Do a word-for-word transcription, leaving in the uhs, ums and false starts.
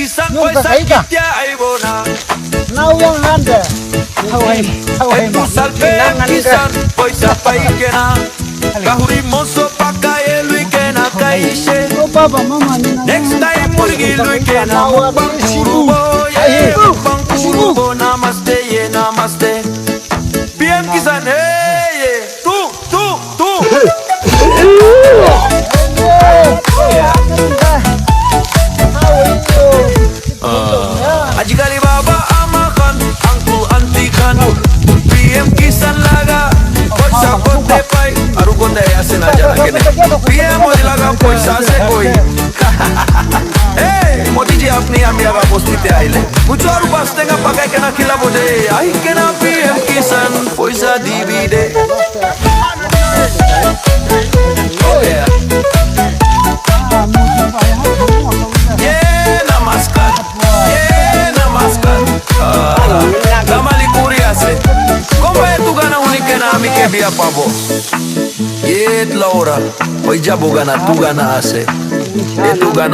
Kisan poisa kitia aibo na. Now yang hande. Hawai, hawai. Etu saal P M Kisan poisa pai kena. Gahuri moso pakai lui kena kaise. Oh, baba, mama, ni na. Next time murgi lui kena mukbang kurubo, ye mukbang kurubo. Namaste, ye namaste. P M Kisan, hey, ye. Tu, tu, tu. Ajikali baba ama khan, uncle auntie khan, P M Kisan laga poisa kote pai, aru kote ase na jana kene. P M Modi laga poisa ase koi. Hey, Modi ji, apni ami laga bosti te ahile, muchhe aru pas tenga pakai kena khilabo de. Ahi kena P M Kisan poisa dibi de. Oh yeah. Yeah, namaskar. Yeah, namaskar. Ah, damali kuri ase. Komba etu gana huni kena ami ke biya pabo. Ye Laura, oi jabo gana, tu gana ase. Etu gana.